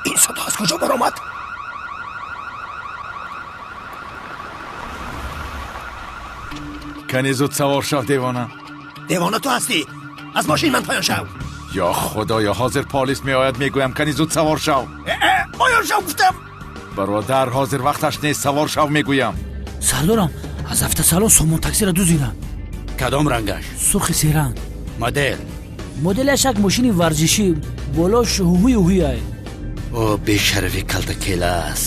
Ин садо аз куҷо баромад? Кани зуд савор шав, девона. Девона ту ҳастӣ. Аз мошин ман поён шав. Ё худоё, ҳозир полис меояд, мегӯям, кани зуд савор шав. Поён шав гуфтам. Бародар, ҳозир вақташ нест, савор шав мегӯям. Сардорам, аз автосалон сомон таксиро дуздидам. Кадом рангаш? Сурхи серанг. Модел? Моделаш як мошини варзишӣ, болош ҳуҳуи ҳуяй. О, бешарафи калтакелас,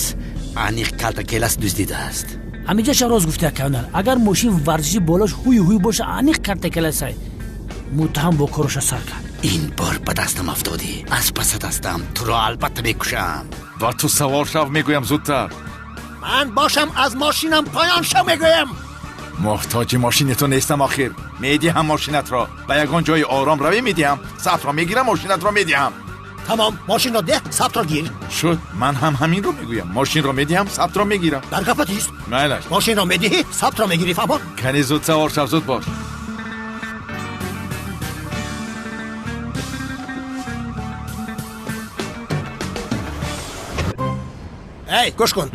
аниқ калтакелас дуздидааст. Ҳамиҷаша рост гуфти, акавнар. Агар мошин варзишӣ, болош ҳуи ҳуй боша, аниқ калтакеласай. Муттаҳам бо короша сар кард. Ин бор ба дастам афтодӣ, аз пасат ҳастам, туро албатта мекушам. Ба ту савор шав мегӯям, зудтар. Ман бошам, аз мошинам поён шав мегӯям. Муҳтоҷи мошини ту нестам охир. Медиҳам мошинатро, ба ягон ҷои ором равӣ, медиҳам, сабтро мегирам, мошинатро медиҳам. Тамом, мошинро деҳ, сабтро гир. Шуд, ман ҳам ҳаминро мегӯям, мошинро медиҳам, сабтро мегирам. Дар гапат ист. Майлаш. Мошинро медиҳӣ, сабтро мегирӣ, фаҳмон? Кани зуд савор шав, зуд бош. Эй, гӯш кун,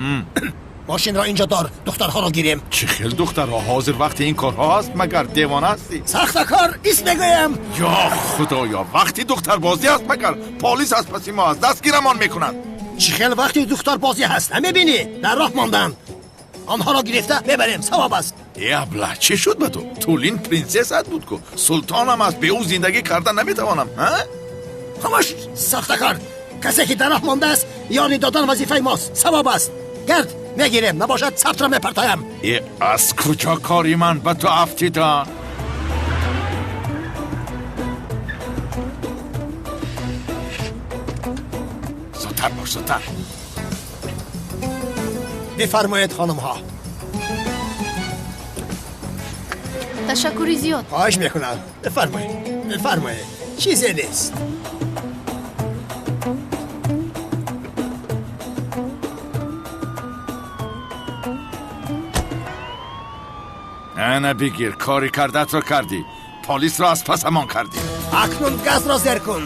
мошинро инҷо дор, духтарҳоро гирем. Чӣ хел духтарҳо? Ҳозир вақти ин корҳо аст магар, девона ҳастӣ? Сахтакор, ист мегӯям. Ё худоё, вақти духтарбозӣ аст магар? Полис аз паси мо аст, дастгирамон мекунад. Чӣ хел вақти духтарбозӣ ҳаст? Намебинӣ, дар роҳ монданд. Онҳоро гирифта мебарем, савоб аст. Э, абла, чӣ шуд ба ту? Тулин принсессат буд ку, султонам аст, бе ӯ зиндагӣ карда наметавонам. Хомӯш, сахтакор. Касе ки дар роҳ мондааст, ёри додан вазифаи мост, савоб аст. Гард, мегирем, набошад сабтро мепартоям. Э, аз куҷо кори ман ба ту афтида? Зудтар бош, зудтар. Бифармоед, хонумҳо. Ташаккури зиёд. Хоҳиш мекунам, бифармоед, бифармоед, чизе нест. Ана бигир, кори кардаатро кардӣ, полисро аз пасамон кардӣ. Акнун газро зер кун.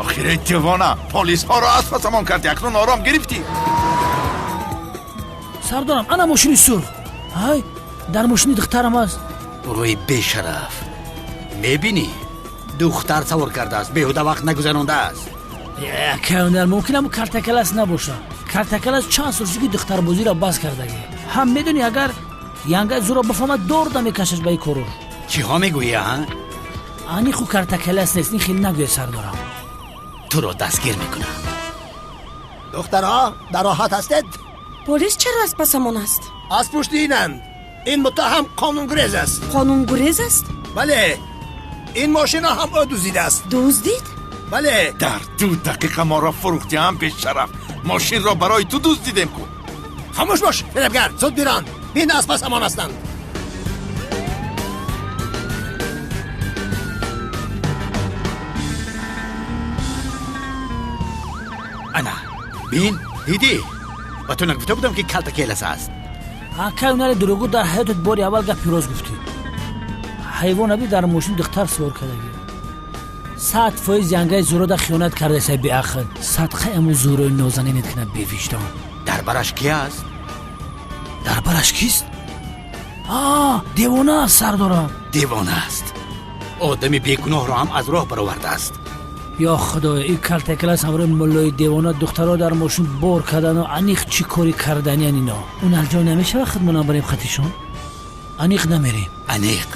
Охир, эй девона, полисҳоро аз пасамон кардӣ, акнун ором гирифтӣ? Сардорам, ана мошини сурх. Ҳай, дар мошини духтарам аст. Рӯи бешараф, мебинӣ, духтар савор кардааст, беҳуда вақт нагузарондааст. Акавнар, мумкин ҳамн картакалас набошад. Картакалас чанд сол шуд, ки духтарбозиро бас кардагӣ. Ҳам медонӣ, агар янгаи зуро бифаҳмад, дорда мекашаш ба ин корор. Чиҳо мегӯӣ, а? Аниқу картакалас нест, ин хел нагӯя, сардорам. Туро дастгир мекунам. Духтарҳо, дар роҳат ҳастед? Полис чаро аз пасамон аст? Аз пушти инанд. Ин муттаҳам қонунгурез аст. Қонунгурез аст? Бале, ин мошинро ҳам ӯ дуздидааст. Дуздид? Бале. Дар 2 дақиқа моро фурӯхтӣ ҳам, бешараф, мошинро барои ту дуздидем ку. Хомӯш бош, фиребгар, зуд бирон, бин, аз пасамон ҳастанд. Ана бин, дидӣ, ба ту нагуфта будам, ки калтакелас аст? Акай, унари дурӯғгӯ, дар ҳаётат бори аввал гапи рост гуфтӣ. Ҳайвонаби дар мошин духтар сувор кардагӣ. 100% янгаи зурода хиёнат кардасай, беақл. Садқаи аму зурои нозанинет кунад, бевиҷдон. Дар бараш ки аст? Дар бараш кист? А, девона аст, сардорам. Девона аст, одами бегуноҳро ҳам аз роҳ баровардааст. Ё худоё, ин калтакалас ҳамроҳи муллои девона духтаро дар мошин бор кардану аниқ чӣ кори карданиян ино. Уналҷо намешава, худмонам барем хатишон? Аниқ намерем. Аниқ.